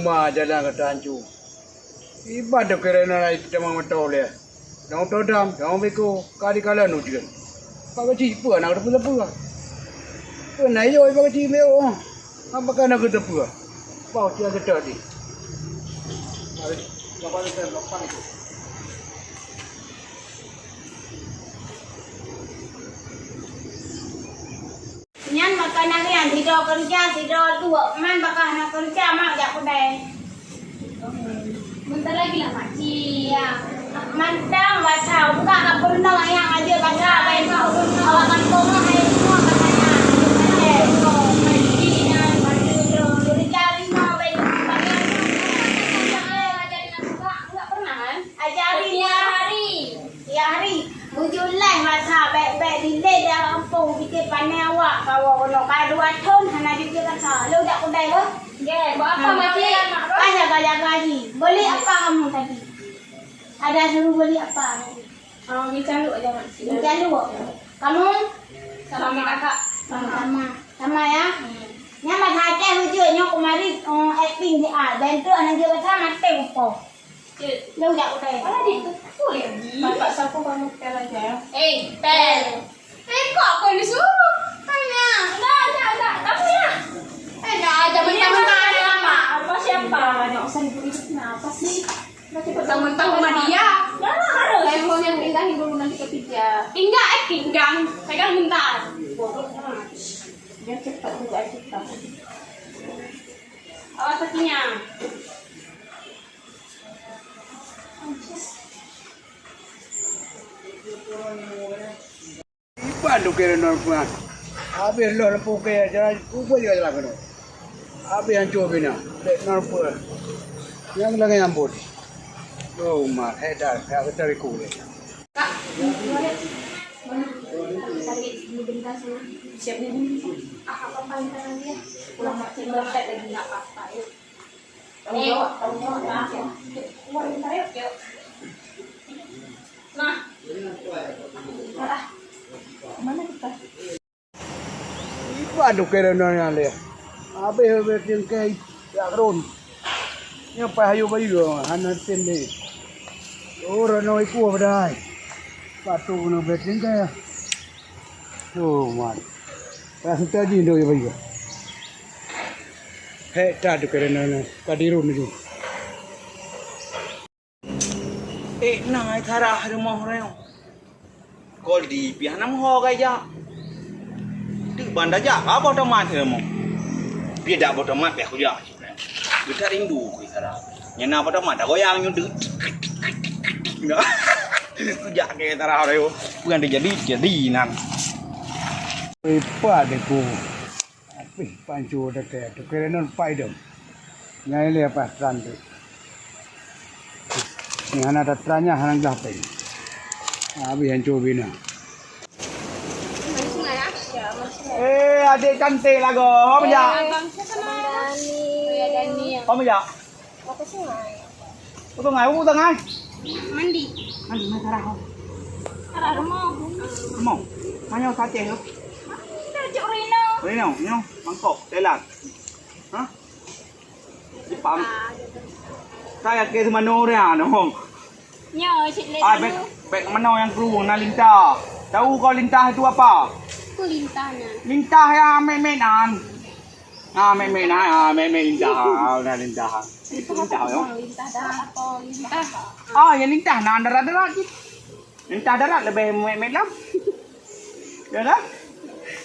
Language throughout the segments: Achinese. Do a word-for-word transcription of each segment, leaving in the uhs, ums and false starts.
Ma jalan ka teuhanco. Iban teukeureunan ai tamong mantong lé. Nyang todam, nyang biko, ka dikalon ujeuen. Pak Gaji, peue na teupeue-teupeue? Peue na yo Pak Gaji meuyo? Apa ka na geuteupeue? Pau cia geuteupeue di. Nyan makanan nyan, sidroe keureuja, sidroe duek. Man baka hana keureuja, mak jak keudè. Bentar lagi lah, Mak Cik. Ya. Mantong basa, buka ka peurunoe ayah ngajar basa, baik tu. Awak kampung lah, hai semua katanya. Keureuja lima, baik tu. Enggak pernah, kan? Ajari tiap hari. Tiap hari. Bujur lé masa bèk-bèk dilèe di gampông, pike pané awak kawa keunoe. Ka dua thon hana jijak masa. Lôn jak kudai, beuh. Nggih, buat apa, Mak Cik? Kan jaga-jaga ji. Beli apa kamu tadi? Ada suruh beli apa tadi? Oh, mie calok aja, Mak Cik. Mie calok. Kamu? Sama, Kakak. Sama-sama. Sama, ya? Hmm. Nyan masa Aceh wujud nyoe kemari, oh, acting di A. Bantu anak dia besar, mati upo. Cik. Lôn jak kudai. Mana dia tu? Boleh lagi. Bapak siapa kamu tel aja, ya? Eh, tel. Eh, kok aku yang disuruh? Tanya. Enggak, enggak, enggak. Kamu ya? Eh, enggak, jangan mentang-mentang ada nama. Apa siapa? Enggak usah ribut-ribut, kenapa sih? Mentang-mentang rumah dia. Dah harus. Handphone yang pindahin dulu nanti ke Tija. Pinggang, eh, pinggang. Pegang bentar. Biar cepat juga, cepat. Awas kakinya. Iban tu kira non puan. Habis loh lampu ke jalan, kubur juga jalan kena. Habis hancur bina. Dek non puan. Yang lagi ambon. Oh, mak, hedan, saya kata riku deh. Siap ni. Ah, apa-apa, kita nanti ya. Pulang mak, kita lagi nak apa-apa, ya. Tanggung jawab, tanggung jawab. Nah, yuk, yuk, yuk. Nah. Ah, mana kita? Iban tu kira nanya leh. Habis, habis tingkai yak run. Nyoe pai hayu bayu hana tem deh. Oh, rono iku bedai. Patu kena beting ke. Oh, man. Rasa tadi ndo ya bayu. Hek ta tu kena nana. Kadirun tu. Eh, na ai tarah rumoh rayong. Kol di piah nam ho gai jak. Teuk ban dah jak, ka boh tomat ilmu. Piah dak boh tomat piah kujak. Geutak rindu kui tarah. Nyang na boh tomat dah goyang nyoe deuk. Kujak ke tarah rayong. Bukan dia jadi, jadi nan. Ipa deku. Pih pancu teuke, teuke non pai dong. Nyai lé apa tran tu. Ni hana tatran nya hana gah pen. Habis hancur bina. Eh, adik cantik lagu. Apa ya? Abang siapa nama? Abang Dani. Oh, ya, Dani. Apa ya? Apa sungai? Apa sungai? Apa sungai? Mandi. Mandi, main sarah. Sarah rumah. Rumah. Mana saja tu? Ada cuk Rino. Rino, Rino, mangkok, telat. Hah? Jepang. Saya ke semua orang, no. Nyo, cik le. Ah, bek, bek mana yang kru, na lintah. Tahu kau lintah itu apa? Apa lintahnya? Lintah yang mek-mek nan. Ah, mek-mek nan, ah, mek-mek lintah, ah, na lintah. Itu lintah, yo. Lintah dah, apa lintah? Ah, yang lintah nan darat-darat cit. Lintah darat lebih mek-mek lam. Ya kan?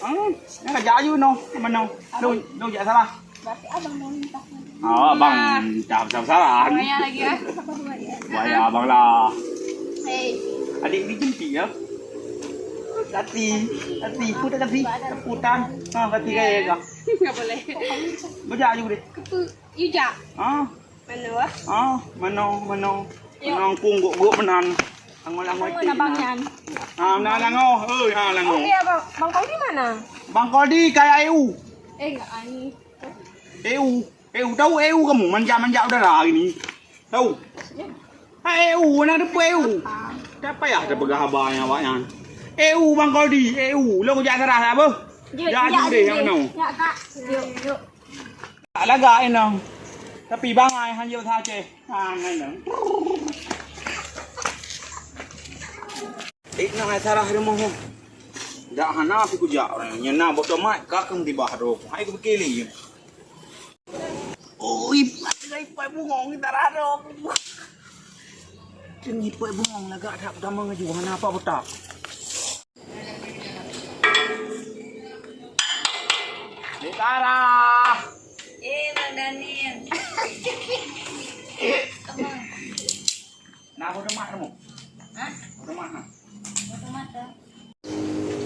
Hmm, nak kerja ayu no, mana? Lu, lu jak salah. Berarti abang mau lintah. Oh, abang lintah besar-besaran. Buaya lagi, ya. Buaya abang lah. Hei. Adik ni jempik ya. Kati, kati, putar kati, putar. Ha, kati gaya kah? Enggak boleh. Bejak ayu deh. Kepu, you jak. Ha? Mano, ah? Ah, mano, mano. Yuk. Mano kung gok-gok menan. Langoh-langoh. Langoh abang nyan. Ah, na langoh. Oi, ha langoh. Okey, abang. Bang Koldi mana? Bang Koldi kayak E U. Eh, enggak ani. E U. E U, tahu E U kamu? Manja-manja udara hari ni. Tahu? Ha, E U, na depa E U. Tak payah dah peugah haba nyan awak nyan. E U Bang Koldi, E U. Lo kujak sarah dah beuh. Jom, jak jom, deh, jom, jom. Yang mana? Ya, Kak. Yuk, yuk. Tak lagak inong. Tapi bangai hana jeuet saja. Ah, ngai dong. Eh, nang ai sarah rumoh nyoe. Dak hana pi kujak. Nyan na botol mat ka keu tiba droe. Hai ku pikir lé. Oh, ipat, ipat bungong kita raro. Keu ipat bungong lagak dak utama ngaju hana apa botak. Dek Sarah. Eh, Bang Daniel. Apa? Nah, bodoh mak kamu. Hah? Bodoh mak, nah. Bodoh mak dah.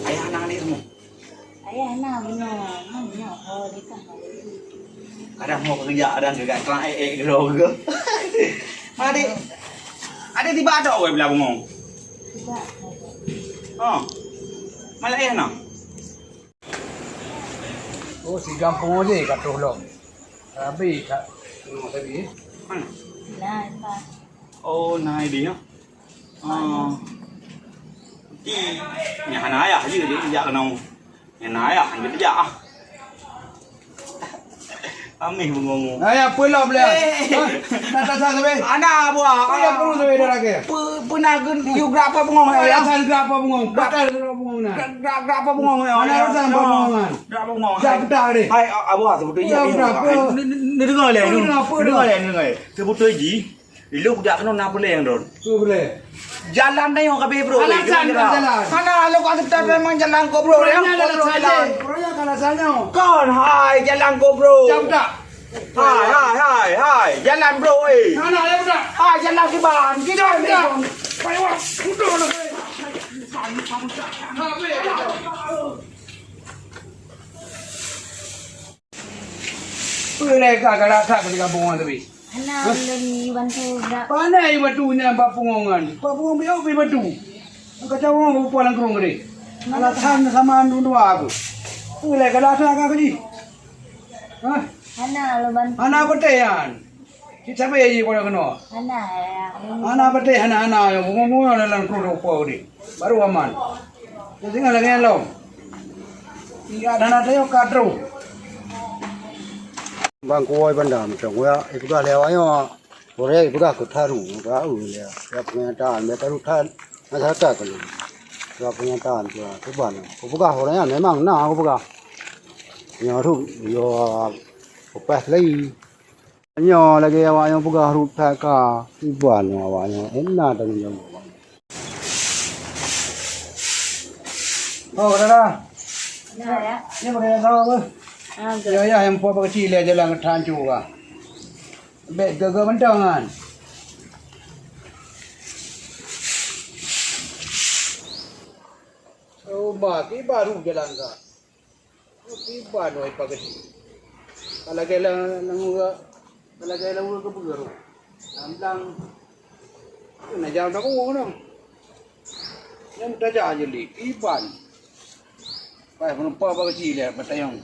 Ayah anak ni kamu. Ayah anak benar. Mana? Oh, di sana. Kadang mau kerja, kadang juga kelang eh eh gero ke. Mana adik? Adik tiba ada orang belah bengong. Tidak. Oh. Malah ayah nak. Oh, si gampông je ka troh lom. Rabi ka tengok tadi. Mana? Nah, Pak. Oh, nah, dia. Oh. Di, nyan hana ayah je, dia jak keunoe. Nyan hana ayah, dia jak ah. Ameh bengong. Ayah, peulom leh. Eh. Hah? Natasha sabe? Ana buah. Peulom perlu sabe dah lagi. Pe-, pernah gen, you gerak apa bengong, ya? Alasan gerak apa bengong? Batal gerak apa bengong nah. Gerak, gerak, gerak apa bengong, ya? Ana alasan apa bengong nah? Gerak apa bengong? Jak peutah deh. Hai, a-, Abu, sebetulnya, ya, eh, peutah, apa? Ni, ni, ni dengar leh, ni dengar leh, ni dengar leh. Sebetulnya ji, ilok jak keunoe na peuleng, Don. Peuleng. Jalan dah yang kabeh, bro. Alasan jalan. Mana lo kat kita memang jalan kok, bro. Yang kok, bro, jalan. Bro, ya alasannya. Kon, hai, jalan kok, bro. Jak peutah. Hai, hai, hai, hai. Jalan, bro, eh. Mana, ya, peutah? Hai, jalan kiban. Kiban, kiban. Peue lé ka galak that keu gampông nyan tapi? Hana, ulôn bantu bak. Pane bantu nyan bak pungongan. Bak pungong biôk pi bantu. Kacau ureueng bak pulang krueng gede. Alasan sama anu dua apa? Peue lé galak that ka keu jih? Hah? Hana, ulôn bantu. Hana peuteh nyan. Cit sabe jih pada keunoe. Hana, ya. Hana peuteh, hana-hana, nyang bungoe-bungoe dalam krueng rupa udeh. Baru aman. Nyang singoh lagèe nyan lom. Ingat hana tayok ka troh. Bang kuwoe banda mantong, ya, ipeugah lé awak nyoe. Ureueng ipeugah keu tharu, ka eu lé. Ya, peunyataan, ya, tharu that masyarakat kali. Ya, peunyataan, ya, cuba na. Kupeugah ureueng nyan memang na kupeugah. Nyoe rhot, yo, kupaih lagi. Nyoe lagèe awak nyoe peugah rhot that ka, kiban nyoe awak nyoe, eh, na tanggong jaweueb. Oh, saudara. Ya, ya. Ni pakai sawa apa? Ah, ya, ya, yang buat pakai cili aja lah ngetan juga. Bek gaga mentang kan. Oh, mati baru jalan ka. Kiban wai pageti. Ka lagèe lam, lam ureueng, ka lagèe lam ureueng keubeue rôh. Lam blang. Keuneuk jalan takoe keunoe. Nyan tajak aja lé, kiban. Pai penumpang pageti lé, batayong.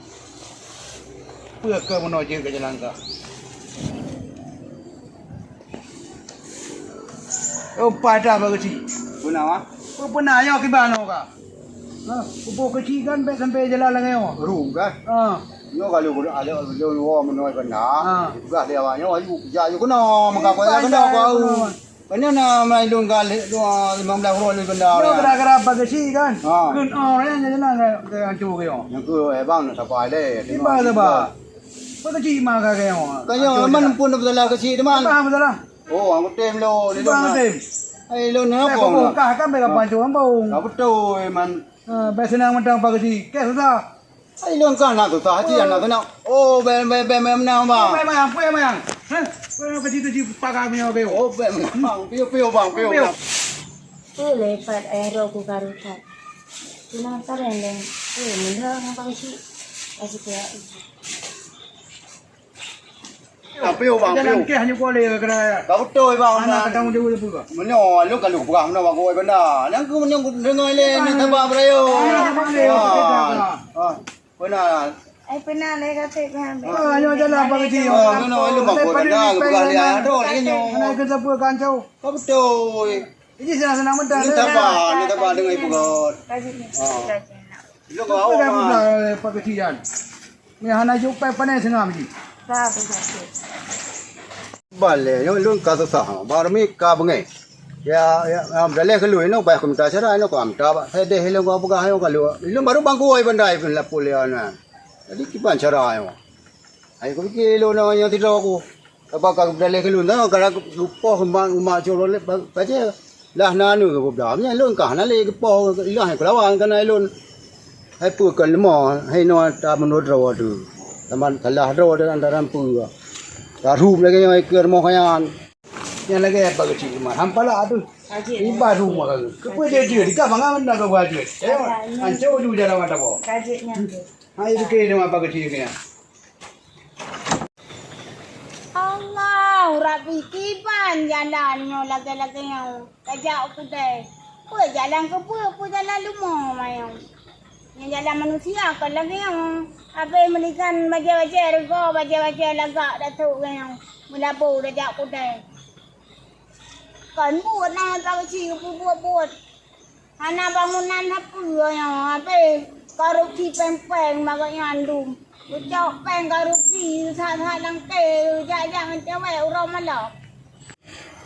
Peue keu meunoe jeuet keu jalan ka. Oh, pai that pageti. Beuna, ah? Peue beuna, nyoe kiban nyoe ka. Ha, kuboh keuchik kan bèk sampai jalan lagèe nyoe. Ru kan? Ha. Nyoe kalau guna ada lôn woe meunoe keunan. Ha. Tugaih lé awak nyoe aju, jak aju keunoe, meuka keunoe keunoe. Keunoe na mai lôn ka lhèe dua lima belas uroe lôn keunoe. Nyoe gara-gara bak keuchik kan? Ha. Keunoe nyan jalan ke, ke hantu ke nyoe. Nyang keu, eh, bang, nak sabar lé. Sabar, sabar. Bak keuchik mah ka ke nyoe. Ka nyoe man pun masalah keuchik teuma. Apa masalah? Oh, anggota lôn, lôn. Bang tem. Hai lôn nak bongkah kan bèk ka pancong bong. Ka beutôi man. Ha, bèk seunang mantong pageti. Kèe susah. Hai lôn kan nak susah, hati anak keunoe. Oh, bèk, bèk, bèk, bèk meunang, bang. Bèk meunang, bèk meunang. Ha? Bèk meunang keuchik-keuchik pakai meunyoe bèk. Oh, bèk meunang. Bang, piu, piu, bang, piu. Piu. Tu lepat ayah roh ku karu that. Tunang tareng deng. Eh, meunang apa keuchik? Kasih kuat. Tapi bang, jalan keh hanya boleh kena. Ka beutôi bang. Anak kadang dia boleh buka. Meunyoe lôn ka lôn peugah meunyoe bang kuwoe banda. Nyang keu meunyoe deungoe lé ni sabar berayo. Ah. Beuna. Ai pernah lé kata kan. Ah, nyoe jalan bagi dia. Ah, meunyoe lôn bang kuwoe banda, peugah dia tu lagi nyoe. Anak ke sapu kancau. Ka beutôi. Ini senang-senang mentah. Ni sabar, ni sabar deungoe peugah. Ah. Lôn ka awak mah. Pakai tian. Ni hana jumpa panas sengam ji. Ka beutôi. Ban lé, nyoe lôn ka susah, barô mi ka beungéh. Ya, ya, ya, daleh keu lôn, inoe bah kumita cara, inoe ka mita bak sedeh lôn ka peugah nyoe ka lôn. Lôn barô bangkui bandai pun lapor lé aneuk. Jadi kiban cara nyoe. Hai kupike lôn nyoe, nyoe sidroe ku. Apa ka daleh keu lôn, nyoe ka lupoh umat, umat curo lé ba-, bajée. Lah na aneuk geupeugah, nyan lôn ka hana lé geupoh ilah keulawan kana lôn. Hai peue kon leumo, hai noe ta meunurot droe tu. Taman salah droe dan antara peue. Tarup lagée nyoe ikeu rumoh nyan. Nyan lagée apa keucik rumah. Hampa lah tu. Iba rumah ka. Keupeu dia dia, dika bangai mantong ka buat dia. Ayo, anco ju jalan mata ko. Hai dikir dia apa keucik ni. Allah, Rabbi, kiban jalan nyoe lagée-lagée nyoe. Tajak u keudai. Peue jalan keupeue, peue jalan leumo manyong. Nyang jalan manusia kon lagée nyoe. Habéh meulikan bajée-bajée reugoe, bajée-bajée lagak datuk geuh nyoe. Meulabo tajak u keudai. Kon buet na mantong cit geupeubuet-buet. Hana bangunan sapeue nyoe, habéh korupsi péng-péng bak gobnyan dum. Geucok péng korupsi, that-that lam kée, jak-jak ngon cewek uroe malom.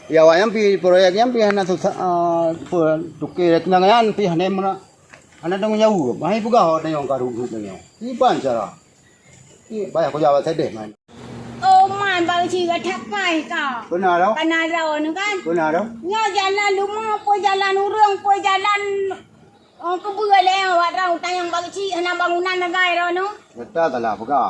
Ya, awak nyan pi proyek nyan pi hana susah, ah, pe-, tuke nyan pi hana meuna-, hana tanggung jaweueb. Hai peugah awak tanyoe ka ruhup tanyoe. Kiban cara. Ih, payah kujawa sedeh man. Oh man, bak uci ka that paih ka. Beuna dah. Kana droe nu kan? Beuna dah. Nyoe jalan leumo, peue jalan ureueng, peue jalan, oh, keubeue lé awak droe tanyong bak uci hana bangunan sagai droe nu. Gata salah peugah.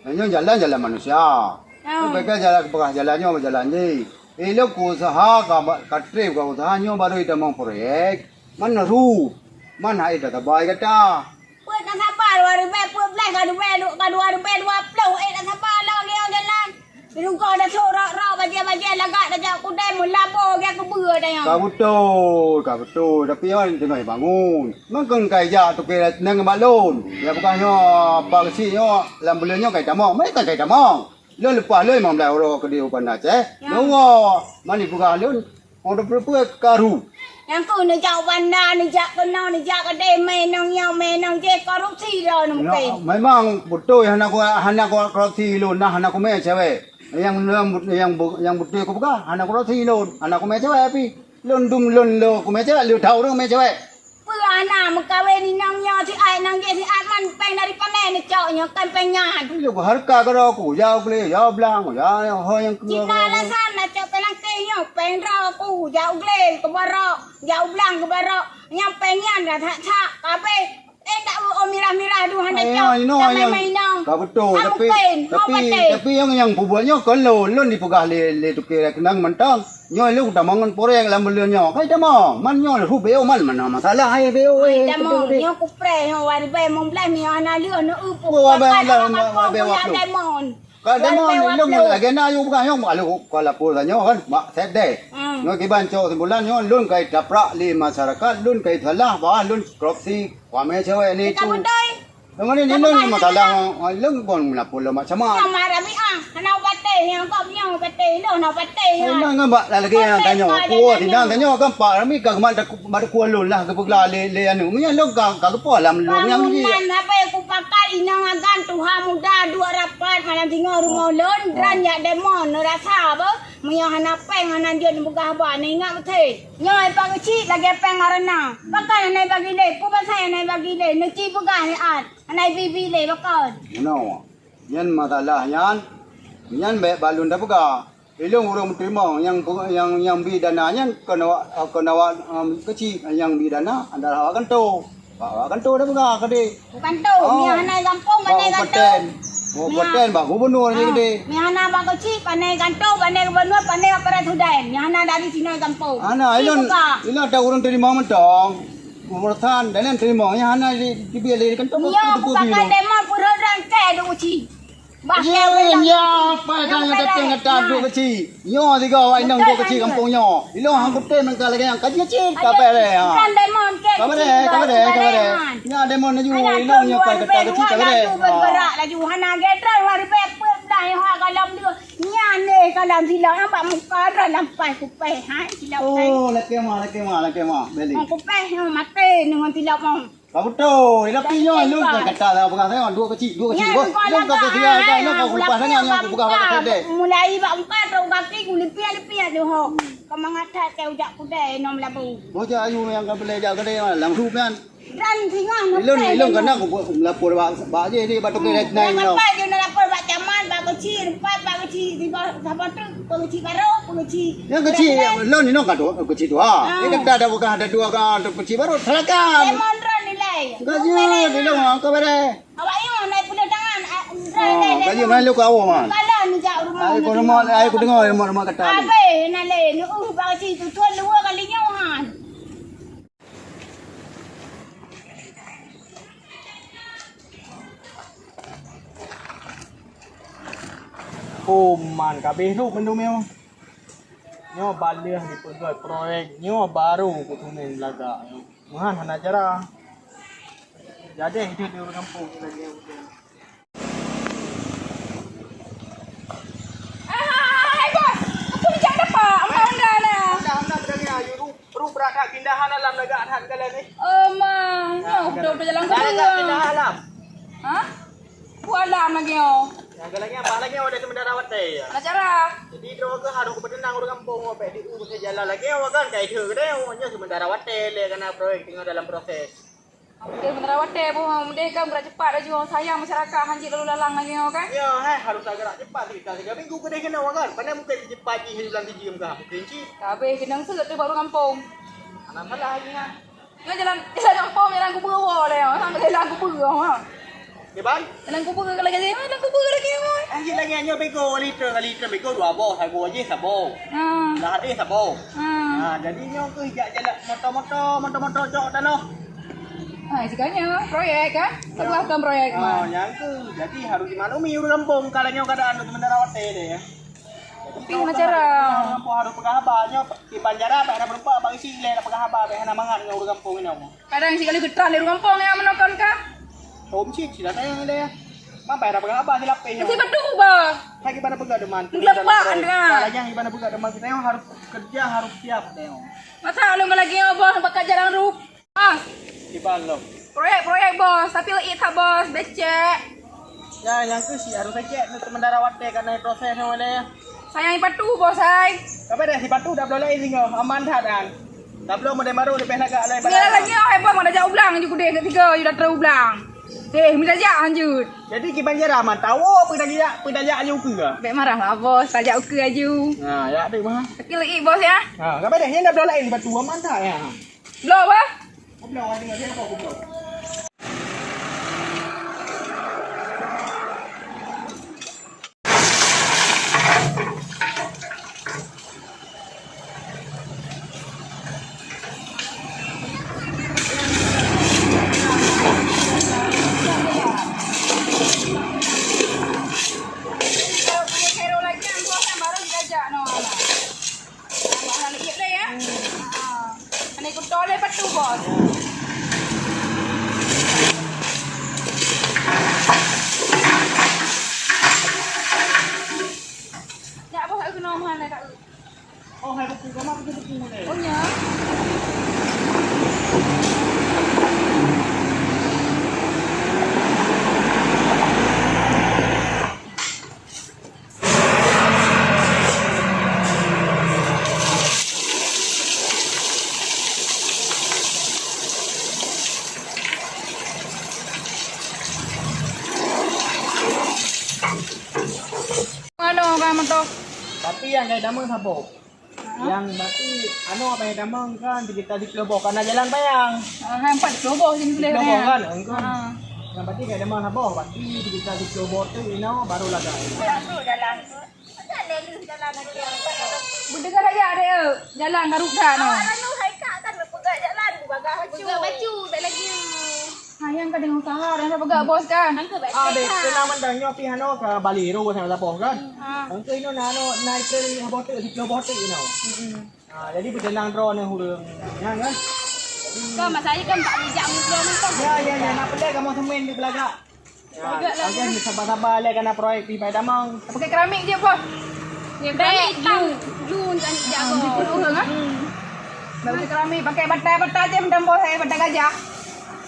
Nyoe jalan, jalan manusia. Ah. Nyoe bèk jalan peugah jalan nyoe jalan jih. Eh, lôn ku usaha ka ba-, ka trép ka usaha nyoe baru itamong proyek. Man rup, man hai dah tabai gata. Peuet na saba dua ribèe peuet blaih ka dua, ka dua ribèe dua ploh, eh, na saba lom lé jalan. Di rugoe dah sok rok-rok, bajèe-bajèe lagak tajak u keudè meulabo gèt keubeue tanyoe. Ka beutôi, ka beutôi. Tapi nyoe teungoh bangun. Meukeun ka ijak tuke nang bak lôn. Ya bukan nyoe apa geuchik nyoe lam buleuen nyoe ka itamong. Meukeun ka itamong. Lôn leupah lôn limong blaih uroe keudéh u Banda Aceh. Ya. Lôn woe, man ipeugah lôn. Oh, dua puluh peuet karu. Nyang keuh neujak u Banda, neujak keunoe, neujak keudéh, mé nong nyoe, mé nong jéh, korupsi droeneuh mungken. Memang beutôi hana ku, hana ku korupsi lôn, nah hana kumé cewek. Nyang, nyang, nyang, nyang beutôi kupeugah, hana korupsi lôn, hana kumé cewek pih. Lôn dum lôn lôn kumé cewek, lôn tau ureueng mé cewek. Peue hana meukawen inong nyoe siat, inong jéh siat, man péng dari pané neucok nyoe, kan péng nyan. Lôn hareuka keudroe ku, ya u glé, ya u blang, ya ho nyang keudroe. Cit na alasan na cok péng langkéh nyoe, péng droe ku, ya u glé keubarok, ya u blang keubarok. Nyang péng nyan dah that-that, kabéh. Eh, tak u-, oh, mirah-mirah duh hana cok. Inoe, inoe, inoe. Ka beutôi, tapi, tapi, tapi nyang, nyang peubuet nyoe kon lôn, lôn dipeugah lé, lé tuke keunong mantong. Nyoe lôn tamong ngon proyek lam buleuen nyoe. Kai tamong, man nyoe lheueh B O man, mana masalah hai B O, eh, tamong. Nyoe kupreh nyoe waribèe mong blaih nyoe hana lheueh neueu. Wah, pakat waribèe, hana waribèe, waribèe, ya waribèe. Demon. Ka demon, lôn lagèe na yue peugah nyoe, malu ka lapor tanyoe kan, mak sedeh. Hmm. Nyoe kiban cok simpulan nyoe lôn kai taprak lé masyarakat, lôn kai salah, bah lôn korupsi, wamé cewek ni tu. Ka beutôi. Lôn ni, ni, ni masalah, lôn kon meulapor lôn macam mana? Sama Rabiah, hana ubat teh, nyang kok nyoe ubat teh, lôn hana ubat teh. Memang ngon bak lagi nyang tanyoe. Kuah sidang tanyoe kan Pak Rami ka geumah dak-, dak kuah lôn lah, geupeugah lé, lé anu. Meunyoe lôn ka, ka geupoh lam lôn nyang ni. Bangunan apa yang kupakat, inong agan tuha muda, duek rapat, malam singoh rumoh lôn, dran jak demo, neurasa apa? Meunyoe hana péng, hana jeuet neupeugah haba, neuingat beutôi. Nyoe Pak Geuchik lagèe péng arena. Pakon hana bagi lé, peue pasai hana bagi lé, neuci peugah nyan. Hana ibi-ibi lé, pakon? Meunoe. Nyan masalah nyan, nyan bèk bak lôn tapeugah. Ilôn ureueng meuteurimong nyang, nyang, nyang bi dana nyan kon awak, kon awak, em, Geuchik nyang bi dana adalah awak kanto. Bak awak kanto tapeugah keudéh. Bak kanto, oh. Meunyoe hana i gampông, bak pane kanto. Kabupaten. Kabupaten, bak gubernur ni keudéh. Meunyoe hana bak Geuchik, pane kanto, pane gubernur, pane aparat sudan. Meunyoe hana dari sinoe gampông. Hana, ilôn, ilôn ata ureueng teurimong mantong. Urusan dan nyan teurimong, nyang hana di, di, di, di kanto. Nyoe bukan kadé mah pura rangkai duk uci. Bah ya, ya, apa yang datang kata duk kecil. Nyoe tiga awak inong duk kecil kampung nyoe. Ilong hang kutem nang ka lagèe nyang kaji kecil ka bèrèh, ha. Bukan demon ke. Ka bèrèh, ka bèrèh, ka bèrèh. Nya demon laju ilong nyoe ka kata kecil ka bèrèh. Bergerak laju hana gedreng lari bepet dah nyoe ha galam dia. Nyan lé ka lam silop, nampak muka dah lampai kupéh, hai, silop kai. Oh, lakée ma, lakée ma, lakée ma, beli. Oh, kupéh, oh, maté ngon silop, oh. Ka beutôi, tapi nyoe lôn ka kata dah peugah sangat, dua kecil, dua kecil. Nyan, boh. Lôn ka keusian, nyoe ka kupeugah sangat, nyoe kupeugah bak kata deh. Mulai bak muka, trok kaki, kulipiak-lipiak deh, ho. Ka mangat that keu ujak kudai, nom labu. Boh jak ayu nyang ka beulai jak keudè, lam rup nyan. Dan singoh ilôn, ilôn kana ku melapor bak, bak je, je bak tukang red nine nyoe. Apa je nak lapor bak camat, bak kecil, empat, bak kecil, tiga, siapa tu? Bak kecil baru, bak kecil. Yang kecil, ilôn, ilôn ka tu, kecil tu, ha. Dia kata ada bukan ada dua ka, tu kecil baru, silakan. Lemon ron nilai. Enggak je, ilôn, ha, kau bere. Awak yang naik pula tangan, ah, ron. Oh, enggak je, main lu kau, man. Kalau ni jak rumah. Ayo, kau rumah, ayo, aku dengar rumah, rumah kata. Abe, nak le, nu, uh, bak kecil tu, tuan dua kali nyawa, han. Kuman kabeh rôh mandum nyoe. Nyoe ban lheueh jipeugöt proyek nyoe baru kutumen lagak nyoe. Meuhan hana cara. Jadi hidup di ureueng kampung lagèe nyoe. Hai, hai, hai, bos. Aku dijak dapat, engkau enggak lah. Anda, anda berani ayo rôh. Rup brat that pindahan alam lagak that galak ni. Oh, ma. Nah, udah, udah jalan ke dua. Pindahan alam. Hah? Buat alam lagi, oh. Yang galak ni apa lagi, oh, ada sementara watèe ya. Ada cara. Jadi, droe ke harus bertenang ureueng kampung, oh, pek di u, jalan lagi, oh, kan, kayak itu, gede, oh, nya sementara watèe, le, karena proyek tengah dalam proses. Oke, sementara watèe, boh, mudeh kan, gerak cepat laju, sayang masyarakat, hanjeuet lalu lalang lagi, oh, kan? Ya, hai, harus gerak cepat, sekitar tiga minggu, gede kena, oh, kan? Pandai mungkin cepat, di bulan tujuh, mungkin cit. Habis, kena ngeusut tu baru kampung. Anak salah lagi, ha? Nyoe jalan, jalan kampung, jalan kubur, boh, leh, oh, sampai jalan kubur, oh, ha? Di ban? Dalam kubur lagi, dalam kubur lagi, oi. Anjing lagi nyoe bego, liter, liter bego dua boh, saboh aja saboh. Ha. Lah ada saboh. Ha. Ha, jadi nyoe ke jak jalan motor-motor, motor-motor cok tanoh. Ha, sikanya proyek kan? Ya. Sebuah kan proyek, oh, man. Yang ke, jadi harus dimaklumi ureueng kampung kalau nyoe keadaan untuk sementara watèe deh ya. Tapi gimana cara? Ureueng kampung harus peugah haba nyoe di banjara tak ada berubah bagi si ileh nak peugah haba, tak ada mangat dengan ureueng kampung nyoe. Kadang sikali geutran di ruang pong ya meunoe kon ka. Tom cit, cit datang ada ya. Mampai ada peugah haba silapeh nyoe. Mesti betul, bah. Hai gimana peugah deman? Mengelepak, kan? Kalau yang gimana peugah deman kita yang harus kerja, harus siap deh. Masa alun lagi yang bos bakat jalan rup. Ah. Di balong. Proyek-proyek bos, tapi leuit that bos, becek. Ya, nyang keuh si harus becek untuk sementara watèe karena proses nyoe deh. Sayang ipatu bos ai. Tapi dah sipatu dah bloe lain singoh, aman that kan. Dah bloe model baru leubeh lagak lain. Bila lagi oh heboh mau dah jak ublang ju kudeh ketiga ju dah terus ublang. Eh, minta jak lanjut. Jadi kiban jara man tawo peudajak peudajak aju ke? Bek marah lah bos, tajak uke aju. Ha, ya deh mah. Tapi lagi bos ya. Ha, enggak apa deh, yang dah bloe lain batu aman tak ya? Bloe apa? Bloe ada dia apa aku bloe. Hana ikut toleh patu bos. Nyak bos aku kena mahal dah tak. Oh, hai buku, kamu aku buku ni. Oh, ya. Mana orang motor? Tapi yang kayak damang siapa? Yang berarti anu apa yang damang kan sekitar di Keloboh karena jalan payang. Ah, empat Keloboh sini boleh. Keloboh kan? Kan? Ah. Yang berarti kayak damang siapa? Berarti sekitar di Keloboh tu ino baru lagak. Jalan tu, jalan tu. Mendengar aja ada jalan garuk dah no. Lalu hai kak kan peugah jalan bagah bacu. Peugah bacu tak lagi. Hayang ka dengan usaha dan peugah bos kan. Angka baik. Ah, deh, tenang mandang nyopi hano ka bali ro sama sapoh kan. Angka ino na no na itu botik di botik ino. Ah, jadi bertenang ro ni hurung. Ya kan? Kau masa ini kan tak bijak muka muka. Ya ya ya nak pelai kamu semen di belakang. Ya, oke, sabar-sabar lé, kana proyek pih bai tamong. Pakai keramik je, Bos. Ya, keramik hitam. Lu, lu, lu, lu, lu, lu, lu, lu. Pakai keramik, pakai bata-bata je, macam bos saya, bata gajah.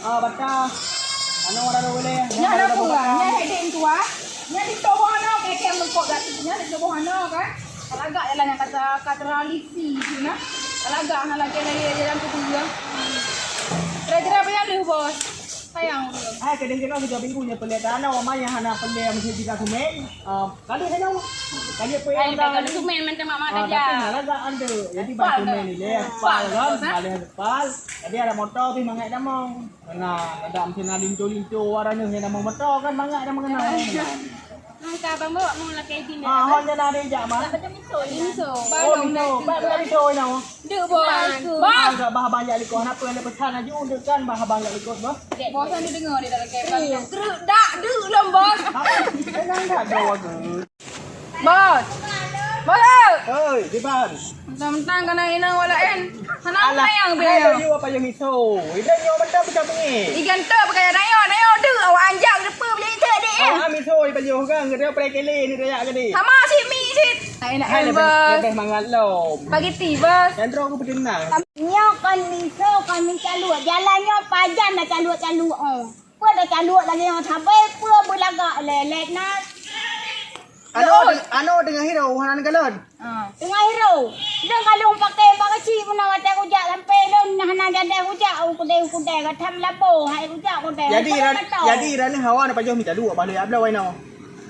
Ah, bata. Anu, ada dua boleh. Nya ada pula. Nya heading tu, ah. Nya di bawah no, kayak yang mengkok kat. Nya di bawah no, kan? Lagak jalan yang kata, kata realisi tu, nah. Lagak, nah, lagi, lagi jalan tu, tu, ya. Kira-kira apa yang lu, Bos? Sayang. Hai, kadang-kadang tiga minggu nya pelé tanah, wama yang hana pelé mesti tiga sumen. Ah, kalau hana, kalau apa yang kalau sumen, minta mak mak aja. Tapi hana lagak anda. Jadi bang sumen ni, leh, pal kan? Baleh pal. Jadi ada motor pih mangat damong. Nah, ada mesti na linto-linto warna ni, nama motor kan mangat damong kena. Maka abang bawa mau lah kayak gini. Ah, hon jan ada jak, Mak. Tak macam miso. Miso. Oh, miso. Baik, bukan miso, nama. Dek, bos. Bos. Agak bah abang jak likot. Kenapa ada pesan aju dek kan bah abang jak likot, bos? Dek, bos, anda dengar dia dalam kamera. Geruk dak, dek lom, bos. Tenang dak, bos. Bos. Bos. Oi, di bang. Mentang-mentang kena inang walaen. Hana alah, sayang be. Ayo, yu apa yang miso? Ida nyo mantap pecah bengit. Igan tu pakai dayo, dayo tu awak anjak depa beli cek dek. Awak miso di pajoh kan, kena prai kele ni raya gede. Sama si mi sit. Hai, lebih, lebih mangat lom. Spaghetti, bos. Yang terus aku berdenang. Nyoe kon miso, kon meucalok. Jalan nyoe pajan dah calok-calok, oh. Peue dah calok lagèe nyoe sabe, peue beulagak lé, lé na. Ano, ano teungoh hireuen, hana kalon. Ha. Teungoh hireuen. Dong kalon pakai bak keuchik pun watèe kujak sampai lôn hana jadi kujak, u kudai, u kudai, ka tham labo, hai kujak kudai. Jadi, jadi, rani hawa na pajoh mita dua, balik abla wai na.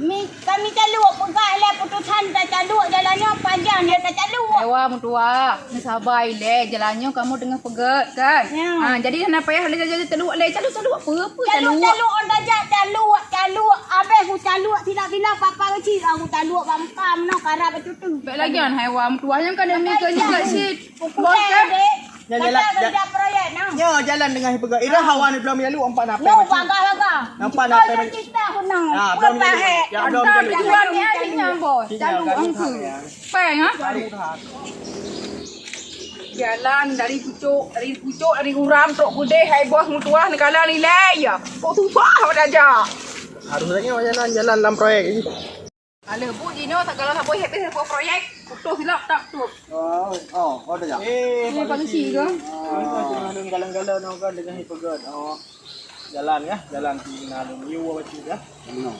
Mi, kami calok peugah lé putusan tacalok jalan nyoe pajan lé tacalok. Ewa meutuah, neusabai lé jalan nyoe kamoe teungoh peugöt kan. Ya. Ha, jadi hana payah lé jalan calok lé calok calok apa apa calok. Calok calok on tajak calok calok abéh ku calok tidak bila papa kecil aku calok bangkam no karap cutu. Baik lagi an hai wa meutuah nyang kan demi ke juga sit. Bos kan? Nyan jalan, kerja proyek nah. Nyo jalan dengan peugah. Ira hawa ni belum lalu empat nape. Nyo bagah-bagah. Nampak nape. Kita hunang. Ha, belum lalu. Ya, belum lalu. Jalan ni aja nyang bos. Lalu angku. Peng ha? Jalan dari pucuk, dari pucuk, dari uram trok gudeh hai bos meutuah negara nilai ya. Kok susah awak aja. Harusnya jalan-jalan dalam proyek ni. Aleuh bu jinoe sagala saboh habéh saboh proyek, putôh silap tak tup. Oh, oh, oh dah. Eh, polisi ke? Polisi tu ngalun galon-galon no kan dengan hipegot. Oh. Jalan ya, jalan di ngalun. Yu wa baca ya. Benar.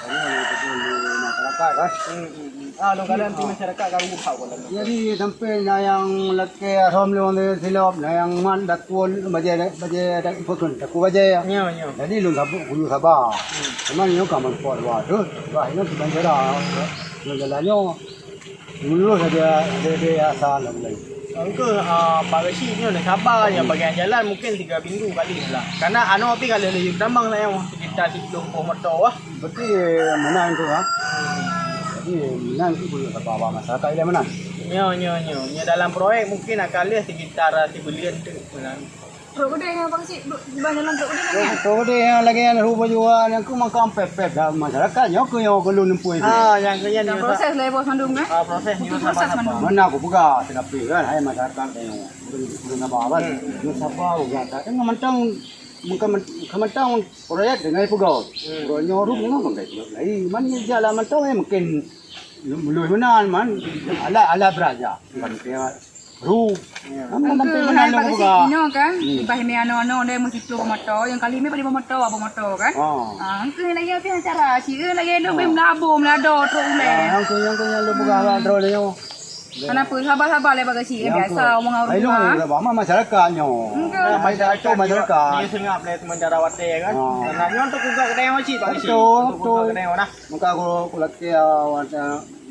Jadi hanya betul di masyarakat kan? Hmm, hmm, hmm. Ah, lo galon di masyarakat kan buka ko. Jadi sampai na nyang lakèe arom lôn silop, na nyang mat dakun bajèe bajèe dak pekon, dakun bajèe. Nyo, nyo. Jadi lôn sabuk kuyu saba. Hmm. Cuman nyoe ka meurumpok dua tu, bah nyoe bukan cara. Nyoe jalan nyoe. Mulus saja ada ada asa nak mulai. Engke ah, Pak Rashid nyoe nak sabar ya bagian jalan mungkin tiga minggu kali lah. Karena ano pi kalau laju tambang saya sekitar tujuh puluh motor lah. Berarti menang tu ha. Jadi menang tu boleh sabar masyarakat dia menang. Nyo nyo nyo. Nyo dalam proyek mungkin akan leh sekitar sibuleuen tu menang. Trok gudeh nyang apa sih? Ban jalan trok gudeh kan? Trok gudeh nyang lagèe nyang rupa jua nyang ku makam pep-pep dah masyarakat nyang ku nyang ku lôn nempuh itu. Ah, nyang ku nyang proses lah bos mandum kan? Ah, proses ni proses mandum. Mana aku peugah tetapi kan hai masyarakat nyang ku nama kan. Ni siapa uga tak kan mentang mentang proyek dengan peugah. Proyek nyoru memang kan. Lain mana jalan mentang mungkin mulai menan man ala ala beraja. Ru. Engke hai Pak Geuchik inoe kan, ibah mé anoe-anoe deh meusitu beumoto, nyang kali mé padum beumoto, beumoto kan. Ah, engke lagèe pih acara, sieu lagèe dong pih meulabo, meulado trok ulèe. Ah, engke nyang keu nyang lôn peugah bak droe nyoe. Kenapa? Sabar-sabar lé Pak Geuchik, biasa omong ureueng tuha. Sabar ma masyarakat nyoe. Engke. Masyarakat, masyarakat. Dia sengap lé sementara watèe kan. Karena nyoe untuk buka kedai masjid Pak Geuchik. Betul, betul. Untuk buka kedai mana? Maka aku, aku laki awak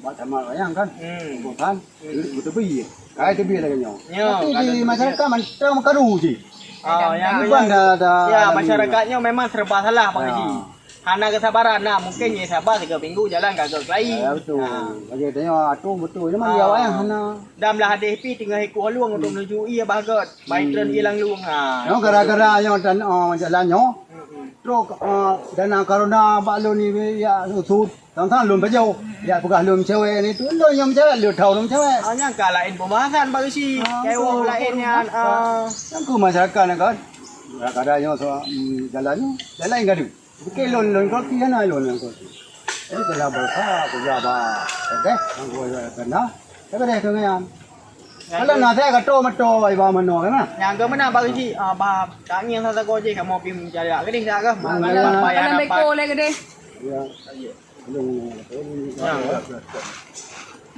bak tamat wayang kan. Hmm. Bukan. Beuteubi. Kai teubi lagèe nyoe. Tapi di masyarakat mantong meukaru cit. Oh, ya, bukan dah, dah ya, masyarakat nyoe memang serba salah Pak Haji. Hana kesabaran nah, mungkin ye sabar tiga minggu jalan kagak kelai. Ya, betul. Bagi tanya atu betul. Ini mah ya wayang hana. Dam lah hadeh pi tinggal ikut haluang untuk menuju iya bahagot. Bai tren ilang luang ha. Nyoe gara-gara nyoe dan jalan nyoe. Trok dana corona bak lôn ni ya susut. Tang-tang lôn pajoh. Ya peugah lôn cewek ni tu lôn nyang cewek, lôn tau lôn cewek. Ah, nyang ka lain pembahasan bak isi. Kewah lain nyan. Yang ke masyarakat ni kan. Kadang-kadang nyoe so, jalan ni, jalan gaduh. Bukon lôn, lôn kopi hana lôn, lôn kopi. Jadi kena bersa, kerja ba. Oke, yang gua kena. Tapi deh tu nyan. Kalau nak saya kata motor ai ba mano kan? Nyang ke mana bagi si, ah, ba, tak angin sasa ko je kamu pi mencari. Kedih dah ke? Mana? Kalau beko le kedih. Ya.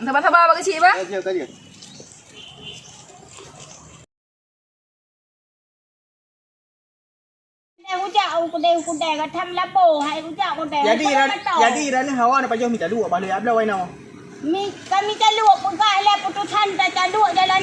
Sabar-sabar bagi si ba. Ya, ya, ya. Ujak u kudai-kudai ka tham labo hai ujak kudai. Jadi ran, jadi ran hawa na pajoh mita duek balik abla wai na. Mi kami caluk peugah le putusan ta caluk jalan.